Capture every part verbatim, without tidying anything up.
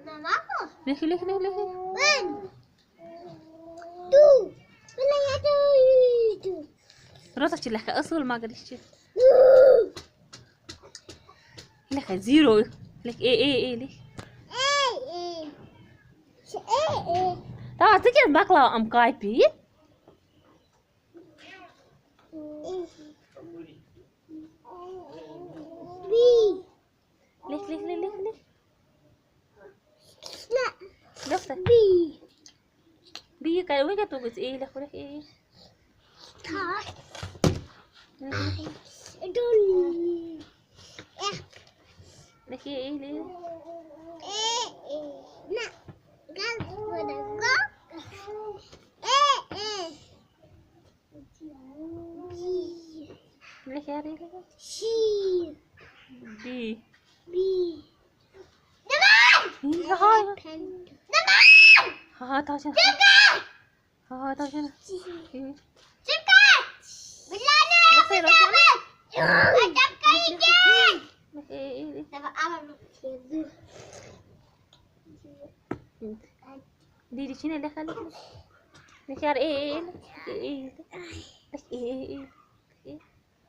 لیکھِو، لیکھِو، لیکھِو، لیکھِو۔ One, two. روزا چھِ لیکھان اَصٕل، مگر یہِ چھِ لیکھان zero۔ Lakh A, A, A، lakh. A, A۔ چھِ A, A۔ تَوَے ژٕ کیٛازِ مۄکلاو یِم کاپی؟ B۔ لیکھ، لیکھ، لیکھ، لیکھ، لیکھ۔ نہ۔ لیکھ سا۔ B۔ B کَرِ، وۄنۍ کیٛاہ توٚگُتھ ژےٚ A لیکھُن؟ لیکھ A۔ تھا۔ لیکھ، لیکھ۔ Don't۔ F۔ Lakh A، A، lakh. A، A۔ نہ، غلط ووٚنُم۔ گوٚو A، A۔ B۔ لیکھ یارٕ، یہِ لیکھ۔ C۔ B۔ B۔ نمبر۔ یہِ ہا۔ نمبر۔ ہا، تَتھ چھُنہٕ۔ نمبر۔ ہا، تَتھ چھُنہٕ۔ چُپ کر۔ بلانے۔ لیکھ سا، لیکھ سا۔ چُپ کر۔ لیکھ A، A، A۔ دَپان، اَما۔ دیٖدی چھِنہٕ لیکھان، لیکھ۔ لیکھ یارٕ، A، A، A، lakh. A، A، A، A۔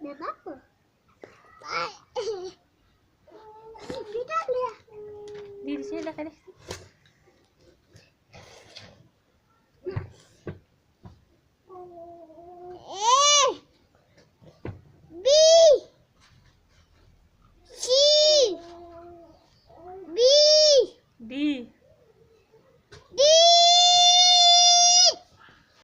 مےٚ ما کوٚر؟